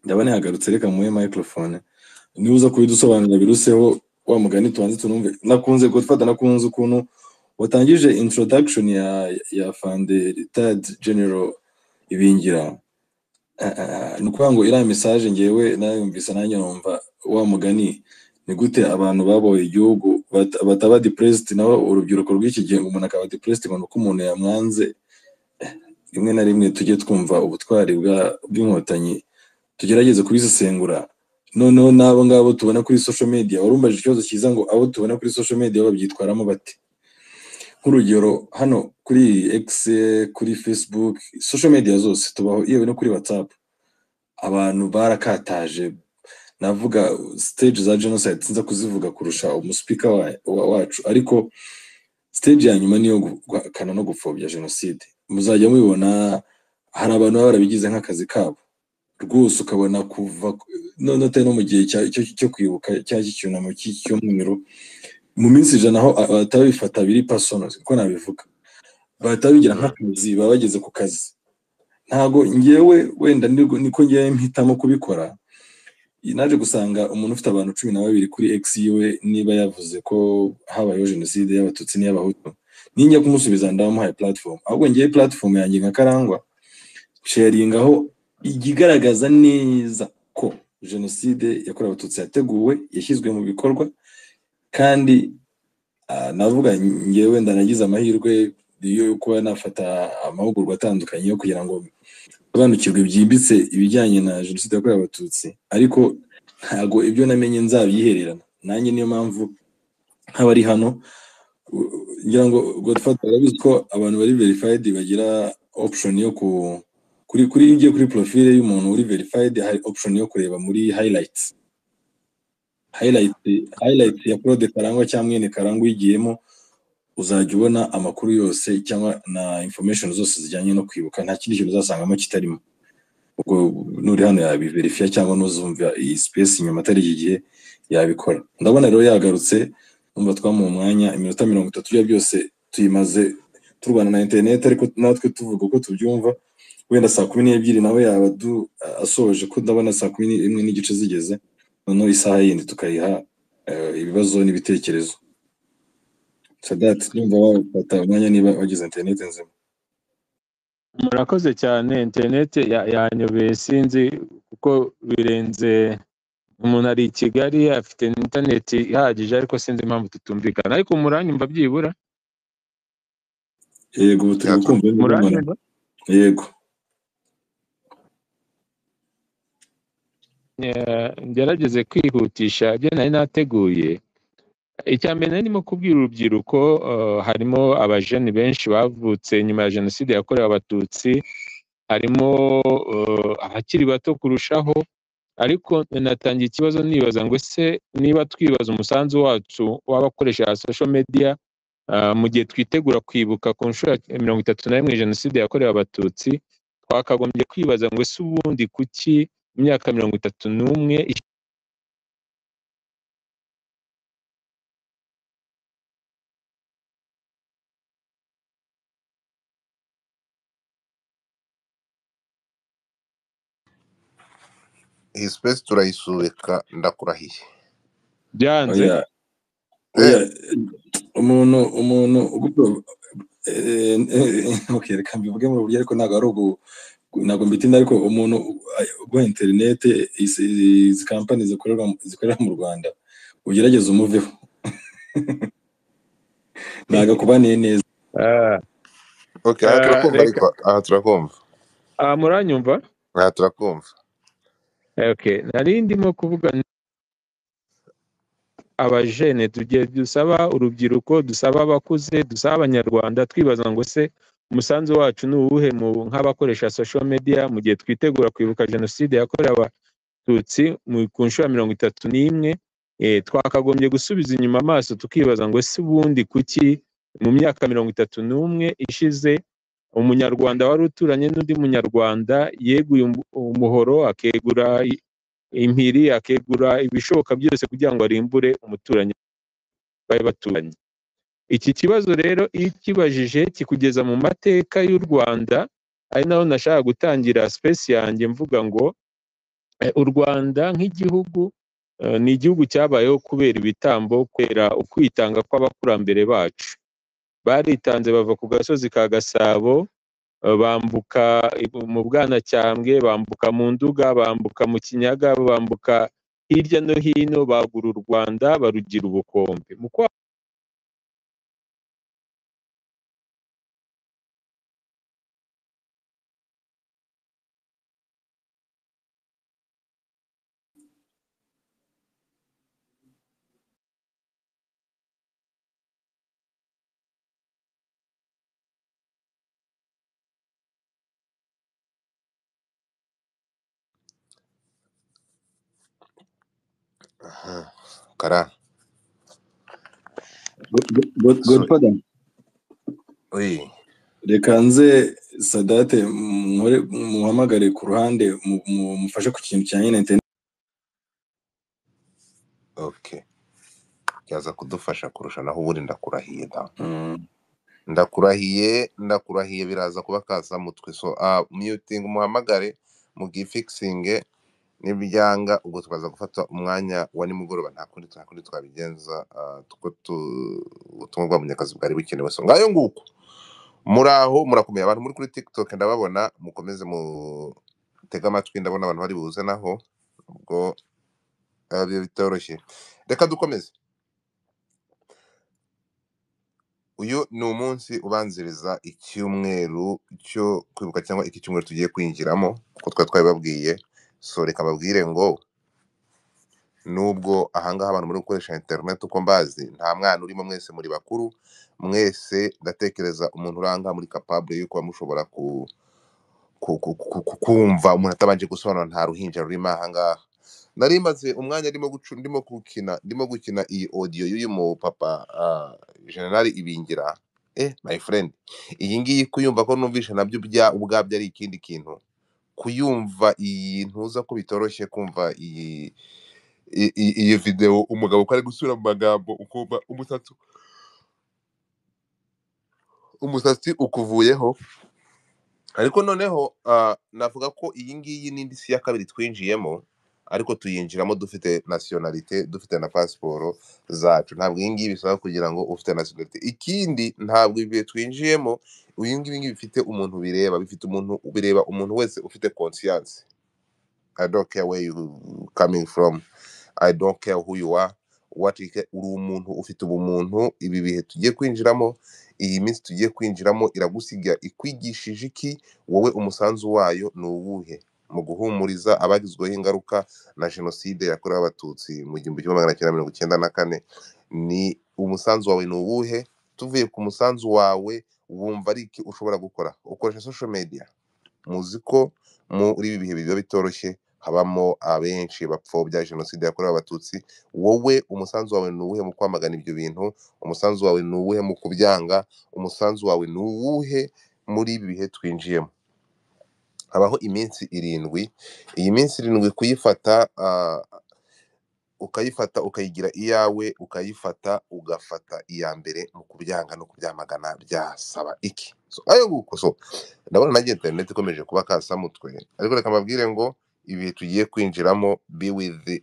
Ndabona yagarutse, reka muhe microphone niba uza kubidusobanurira biruseho. Wa mugani tubanze tunumve. Nakunze Godfather, nakunze ukuntu watangije introduction ya Fande retired General Ibingira. Ni ukuvuga ngo iriya message ngewe nayumvise, nanjye numva wa mugani ni gute abantu baboye igihugu bataba depressed, naho urubyiruko rw'iki gihe ngo umuntu akaba depressed ngo nuko umuntu yamwanze. Rimwe na rimwe tujye twumva ubutwari bw'Inkotanyi, tugerageze kubisesengura. Noneho n'abo ngabo tubona kuri social media, warumbajije ikibazo cyiza ngo abo tubona kuri social media babyitwaramo bate? Nk'urugero hano kuri X, kuri Facebook, social media zose tubaho, yewe no kuri WhatsApp, abantu barakataje. Navuga stage za genocide, sinza kuzivuga kurusha umuspeaker wacu, ariko stage ya nyuma niyo guhakana no gupfobya jenoside. Muzajya mubibona, hari abantu baba barabigize nk'akazi kabo rwose, ukabona kuva none atari no mu gihe cyo kwibuka cyangwa cy'icyunamo cy'icyumweru, mu minsi 100 aho batabifata biri personal, uko nabivuga, bahita babigira nk'akazi, baba bageze ku kazi. Ntago ngewe wenda niko ngewe mpitamo kubikora. Naje gusanga umuntu ufite abantu 12 kuri X yiwe, niba yavuze ko habayeho jenoside y'Abatutsi n'iy'Abahutu, ninjya kumusubiza ndamuhaye platform. Ahubwo ngewe platform yanjye nka Karangwa sharingaho ikigaragaza neza ko jenoside yakorewe Abatutsi yateguwe, yashyizwe mu bikorwa, kandi navuga ngewe ndanagize amahirwe yo kuba nafata amahugurwa atandukanye yo kugira ngo sobanukirwe byimbitse ibijyanye na jenoside yakorewe Abatutsi, ariko ntago ibyo namenye nzabyihererana nanjye. Niyo mpamvu nk'abari hano, ngira ngo Godfather arabizi ko abantu bari verified bagira option yo ku kuri kuri iyo ugiye kuri profile y'umuntu uri verified, hari option yo kureba muri highlights. Highlight ya Claude Karangwa cyangwa mwene Karangwa uyigiyemo, uzajya ubona amakuru yose cyangwa na information zose zijyanye no kwibuka, nta kindi kintu uzasangamo kitarimo. Ubwo nuri hano yabiverifiya, cyangwa n'uzumva iyi space inyuma atari iki gihe yabikora. Ndabona rero yagarutse, numva twamuha umwanya iminota 30. Ya byose tuyimaze turwana na internet, ariko natwe tuvuga uko tubyumva. Wenda saa 12 nawe yaba asoje, ko ndabona saa 11:30 zigeze, noneho isaha yindi tukayiha ibibazo n'ibitekerezo. Sadat, numva wafata umwanya niba wagize internet nzima. Murakoze cyane. Interineti yanyobeye, sinzi kuko birenze. Umuntu ari i Kigali afite interineti ihagije, ariko sinzi impamvu tutumvikana. Ariko muranyumva byibura? Yego, ubu turi kukumva neza. Muranyumva? Yego. Ngerageze kwihutisha ibyo nari nateguye. Icya mbere nari ndimo kubwira urubyiruko, harimo abajeni benshi bavutse nyuma ya jenoside yakorewe Abatutsi, harimo abakiri bato kurushaho, ariko natangiye ikibazo nibaza ngo ese niba twibaza umusanzu wacu w'abakoresha social media mu gihe twitegura kwibuka ku nshuro ya 31 jenoside yakorewe Abatutsi, twakagombye kwibaza ngo ese ubundi kuki imyaka 31 Iyi space turayisubika, ndakurahiye. Byanze. Oya, oya, umuntu okay, reka mbivuge mu buryo, ariko ntabwo ari Ntabwo mbitinda, ariko umuntu uguha interinete, izi kampani zikorera mu Rwanda, ugerageze umuveho, ntabwo akubaniye neza. Ah, Okay, aha ah, turakumva, reka ariko aha turakumva. Ah, muranyumva? Aha turakumva. Okay, nari ndimo kuvuga abajene tugiye dusaba urubyiruko, dusaba abakuze, dusaba abanyarwanda, twibaza ngo se umusanzu wacu ni uwuhe mu nk'abakoresha social media mu gihe twitegura kwibuka jenoside yakorewe abatutsi ku nshuro ya 31. Twakagombye gusubiza inyuma amaso tukibaza ngo se ubundi kuki mu myaka 31 ishize umunyarwanda wari uturanye n'undi munyarwanda yeguye umuhoro, akegura impiri, akegura ibishoboka byose kugira ngo arimbure umuturanyi bari baturanye. Iki kibazo rero iyo ukibajije kikugeza mu mateka y'u Rwanda, ari naho nashaka gutangira space yanjye mvuga ngo u Rwanda nk'igihugu ni igihugu cyabayeho kubera ibitambo, kubera ukwitanga kw'abakurambere bacu. Baritanze bava ku gasozi ka Gasabo, bambuka mu Bwanacyambwe, bambuka mu Nduga, bambuka mu Kinyaga, bambuka hirya no hino, bagura u Rwanda barugira ubukombe. Mu Aha, kara. So Godfather, oui. Reka nze Sadate muhamagare ku ruhande, mufashe ku kintu kijyanye na internet. Okay, cyaza kudufasha kurusha naho ubundi ndakurahiye da. Ndakurahiye, ndakurahiye, biraza kuba kaza mutwe. So muting, muhamagare mugifixinge, nibyanga ubwo tukaza gufata umwanya wa nimugoroba, nta kundi twabigenza, tuko ubutumwa bwa Munyakazi bwari bukenewe. So ngayo nguko, muraho murakomeye abantu muri kuri TikTok, ndababona, mukomeze mutege amatwi, ndabona abantu bari buze naho ubwo bitoroshye. Reka dukomeze. Uyu ni umunsi ubanziriza icyumweru cyo kwibuka, cyangwa iki cyumweru tugiye kwinjiramo kuko twari twabibabwiye. So reka babwire ngo nubwo ahangaha abantu muri gukoresha internet uko mbazi nta mwana urimo, mwese muri bakuru, mwese ndatekereza umuntu uranga muri capable yuko mushobora kumva umuntu atabanje gusobanura, nta ruhinja rurimo ahangaha. Nari maze umwanya ndimo gukina iyi audio y'uyu mu papa General Ibingira. My friend, iyi ngiyi kuyumva ko numvishe nabyo bya ubwabyo ari ikindi kintu, kuyumva iyi ntuza ko bitoroshye kumva iyi video, umugabo ko ari gusubira mu magambo ukumva umusatsi ukuvuyeho. Ariko noneho navuga ko iyi ngiyi n'indi si ya kabiri twinjiyemo, ariko tuyinjiramo dufite nationalité, dufite na pasiporo zacu. Ntabwo iyi ngiyi bisaba kugira ngo ufite nationalité. Ikindi, ntabwo ibihe twinjiyemo uyu ngibi bifite umuntu bireba, bifite umuntu bireba, umuntu wese ufite conscience. I don't care where you coming from, I don't care who you are, what you care. Uri umuntu ufite ubumuntu. Ibi bihe tugiye kwinjiramo, iyi minsi tugiye kwinjiramo, iragusiga ikwigishije iki? Wowe umusanzu wayo ni uwuhe mu guhumuriza abagizweho ingaruka na jenoside yakorewe abatutsi mu 1994? Ni umusanzu wawe ni uwuhe? Tuvuye ku musanzu wawe, wumva ari iki ushobora gukora? Ukoresha social media, muzi ko muri ibi bihe biba bitoroshye, habamo abenshi bapfobya jenoside yakorewe abatutsi. Wowe umusanzu wawe ni uwuhe mu kwamagana ibyo bintu? Umusanzu wawe ni uwuhe mu kubyanga? Umusanzu wawe ni uwuhe muri ibi bihe twinjiyemo? Habaho iminsi 7. Iyi minsi 7 kuyifata, ukayifata ukayigira iyawe, ukayifata ugafata iya mbere mu kubyanga no kubyamagana, byasaba iki? So ayo nguko. So ndabona nanjye internet ikomeje kuba kasamutwe, ariko reka mbabwire ngo ibihe tugiye kwinjiramo, be with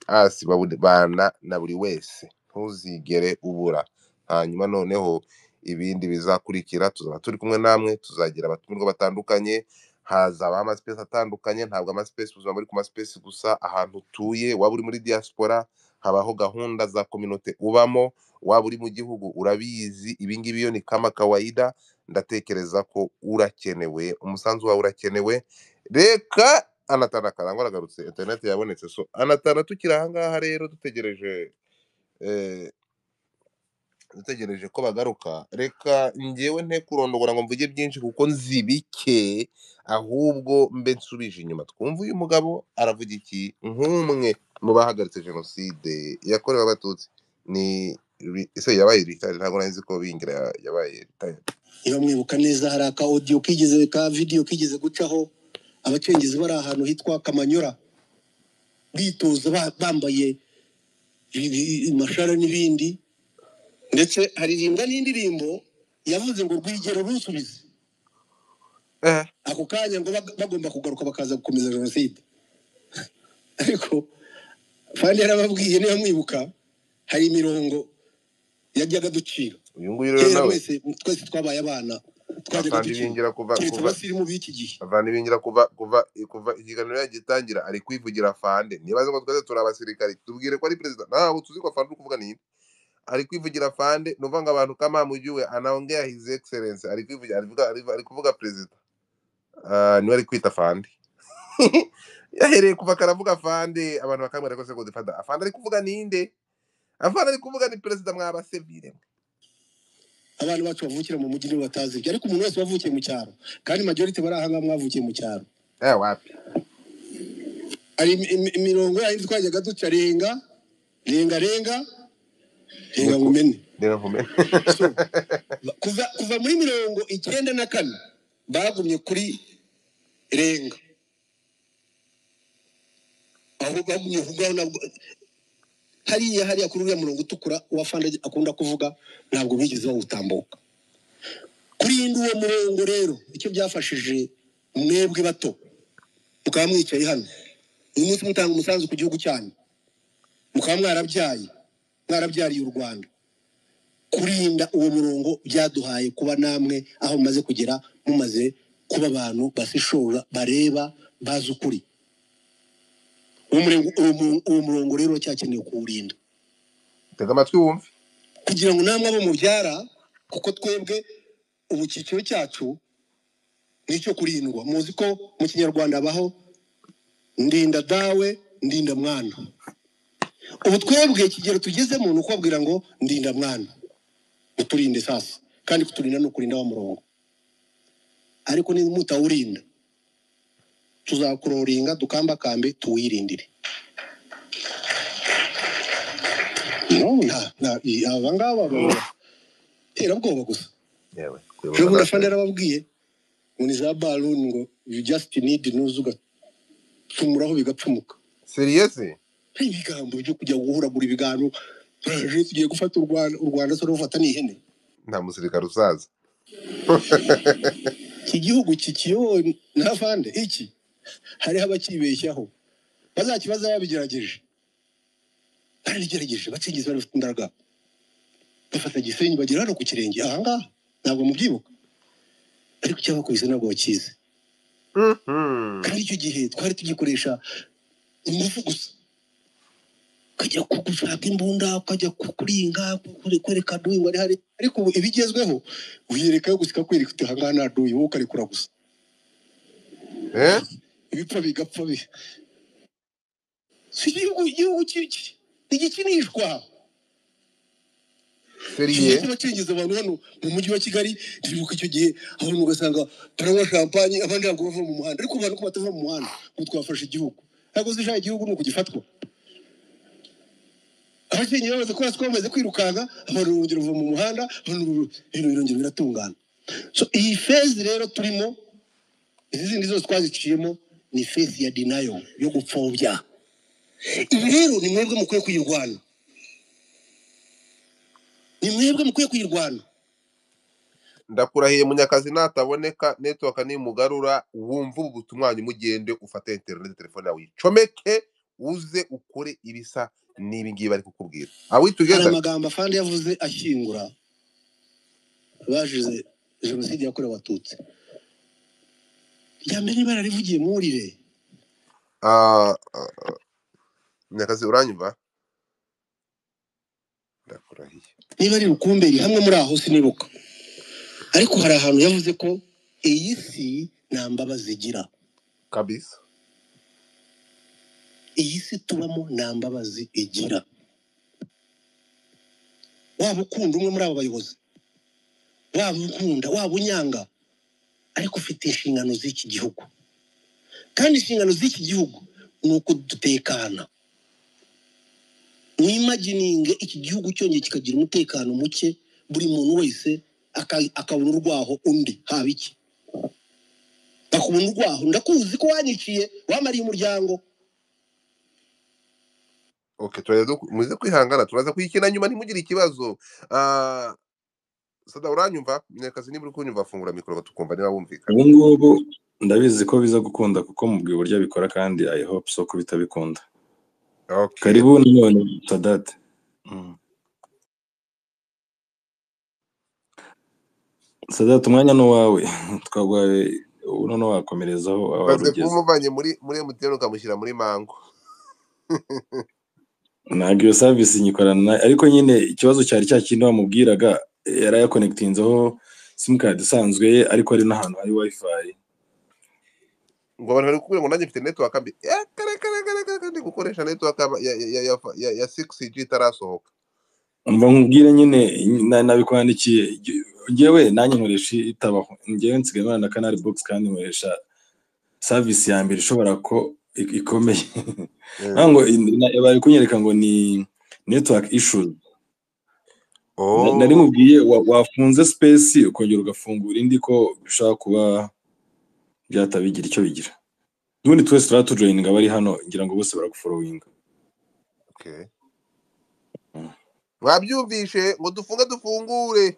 us, bana na buri wese, ntuzigere ubura. Hanyuma noneho ibindi bizakurikira tuzaba turi kumwe namwe, tuzagira abatumirwa batandukanye. Hazabaho amaspace atandukanye, ntabwo amaspace uzaba muri ku maspace gusa. Ahantu utuye, waba uri muri diaspora, habaho gahunda za communauté ubamo, waba uri mu gihugu urabizi, ibingibi yo ni kama kawaida. Ndatekereza ko urakenewe, umusanzu wawe urakenewe. Reka Anatana Karangwa aragarutse, internet yabonetse. So Anatana, tukiri ahangaha rero dutegereje eh, dutegereje ko bagaruka, reka njyewe nte kurondogora ngo mvuge byinshi kuko nzi bike, ahubwo mbe nsubije inyuma twumve uyu mugabo aravuga iki nk'umwe mu bahagaritse jenoside yakorewe Abatutsi. Ni ese yabaye retired? Ntabwo nari nzi ko Bingira yabaye retired. Niba mwibuka neza, hari aka audio kigeze, ka video kigeze gucaho, abacengezi bari ahantu hitwa Kamanyura bitoza bambaye amashara n'ibindi, ndetse haririmbwa n'indirimbo yavuze ngo Rwigero rusubize. Ako kanya ngo bagomba kugaruka bakaza gukomeza jenoside. Ariko Fandi yarababwiye, niba mwibuka, hari imirongo yajyaga ducira Uyu nguyu rero kera. Nawe Mwese, twese twabaye abana, twajyaga Afande dukina, Bingira kuva keretse kuva abasirimu b'iki gihe. Afande Bingira kuva ikiganiro yagitangira ari kwivugira afande. Niba azi ngo twese turi abasirikari, tubwire ko ari perezida. Ntabwo tuzi ko afande uri kuvuga ni nde. Ari kwivugira afande, ni ukuvuga ngo abantu kama mujue anaongea His Excellence, ari kwivugira, ari kuvuga perezida. Niwe ari kwita afande. Yahereye kuva karavuga afande, abantu bakambwira ko se Godfather, afande ari kuvuga ninde? Afande ari kuvuga ni perezida, mwabasevire. Abana bacu bavukira mu mujyi nibo batazi ibyo, ariko umuntu wese wavukiye mu cyaro, kandi majority bari ahangaha mwavukiye mu cyaro, Wapi. Hari imirongo yayindi twajyaga duca: renga, renga, renga, renga nkumene. Reka nkumene. So kuva muri 94 bagumye kuri renga, aho bagumye aho ngaho. Ntabwo hariya kuri uriya murongo utukura wa fanda akunda kuvuga, ntabwo bigeze bawutambuka. Kurinda uwo murongo rero, icyo byafashije mwebwe bato mukaba mwicaye hano uyu munsi mutanga umusanzu ku gihugu cyanyu, mukaba mwarabyaye, mwarabyariye u Rwanda, kurinda uwo murongo byaduhaye kuba namwe aho mumaze kugera, mumaze kuba abantu basishora, bareba, bazi ukuri. Uwo murongo rero cyakeneye kuwurinda. Tega amatwi wumve. Kugira ngo namwe abo mubyara, kuko twebwe ubu icyiciro cyacu ni icyo kurindwa. Muzi ko mu Kinyarwanda habaho ndinda dawe, ndinda mwana. Ubu twebwe ikigero tugezemo ni ukubabwira ngo ndinda mwana, uturinde sasa. Kandi kuturinda ni ukurinda wa murongo, ariko niba mutawurinda tuzakuroringa dukambakambe tuwirindire. No, nta aba ngaba terabwoba gusa. Yewe. Ejo bundi afande yarababwiye ngo ni za balloon, ngo you just need nuza ugapfumuraho bigapfumuka. Serious. Ibigambo byo kujya guhuragura ibiganiro, turaje tugiye gufata u Rwanda. U Rwanda se rufata ni ihene? Nta musirikare usaza. Iki gihugu kikiyobowe n'afande iki, hariho abakibeshyaho bazakibaza. Babigerageje, barabigerageje, bacengezi bari bafite imbaraga, bafata Gisenyi, bagera hano ku kirenge ahangaha. Ntabwo mubyibuka, ariko icyabakubise ntabwo bakizi. Kandi icyo gihe twari tugikoresha ingufu gusa, ukajya gushaka imbunda, ukajya kuringa, kwereka duyi ngo ari hari. Ariko ubu ibigezweho uyerekayo gusa, ikakwereka uti ahangaha nta duyi, wowe ukarekura gusa. Eh. Ibipfa bigapfa. Si igihugu ntigikinishwa. Serious. Bacengeza abantu hano mu mujyi wa Kigali. Ndibuka icyo gihe abantu ugasanga baranywa champagne, abandi ntabwo bava mu muhanda. Ariko abantu ko batava mu muhanda ngo twafashe igihugu? Ntabwo zishaka igihugu ni ukugifatwa. Abacengezi bamaze kuraswa, bamaze kwirukanka, abantu urugero bava mu muhanda, abantu ibintu birongera biratungana. So iyi phase rero turimo, izi zindi zose twaziciyemo, ni phase ya denial, yo gupfobya. Ibi rero ni mwebwe mukwiye kuyirwana, ni mwebwe mukwiye kuyirwana. Ndakurahiye, Munyakazi nataboneka, network nimugarura, wumva ubu butumwa, hanyuma ugende ufate internet, telefone yawe uyicomeke, uze ukore ibisa n'ibi ngibi bari kukubwira. Are we Hari together? amagambo afande yavuze ashyingura bajize jenoside yakorewe Abatutsi. Irya mbere niba yararivugiye mwurire. Ah, ah, Munyakazi, uranyumva? Ndakurahiye. Niba ari Rukumberi hamwe muri aho sinibuka, ariko hari ahantu yavuze ko iyi si nta mbabazi igira. Kabisa. Iyi si tubamo nta mbabazi igira. Waba ukunda umwe muri aba bayobozi, waba ukunda, waba unyanga, ariko ufite inshingano z'iki gihugu, kandi inshingano z'iki gihugu ni uko dutekana. Mwimagininge iki gihugu cyongeye kikagira umutekano muke, buri muntu wese akabona urwaho undi, haba iki akabona urwaho. Ndakuzi ko wanyiciye, wamariye umuryango. Okay, turaza muze kwihangana, turaza kuyikina nyuma, ntimugire ikibazo. Ah, Sada, uranyumva? Munyakazi, niba uri kunyumva fungura mikoro tukumva niba wumvikana. Ubu ngubu ndabizi ko biza gukunda kuko mubwiye uburyo abikora, kandi I hope so ko bitabikunda. Okay. Karibu nanone Sadate. Sadate, umwanya ni uwawe, twaguhaye ubu noneho wakomerezaho aho wari Maze kuba ugeze. umuvanye muri MTN ukamushyira muri Mango. Ntabwo iyo service nyikorana, ariko nyine ikibazo cyari cya kindi wamubwiraga, yarayakonekitinzeho simukadi isanzwe ye, ariko ari n'ahantu hari wifi. Ngo abantu bari kukubwira ngo nanjye mfite network mbi. Kare kare kare kare, ndi gukoresha network ya 6G itarasohoka. Mva nkubwire nyine, nabikwandikiye njyewe, nanjye nkoresha itabaho. Njyewe nsigaye nkorana na Canal Box, kandi nkoresha service ya mbere ishobora ko ikomeye. Ntabwo ngo bari kunyereka ngo ni network issues. Nari Oh, mubwiye wafunze space ukongera ugafungura indi, ko bishobora kuba byatabigira icyo bigira. Ubundi twese turaba tujoyininga abari hano, ngira ngo bose baraguforowinga. okay. Mwabyumvishe ngo dufunge dufungure.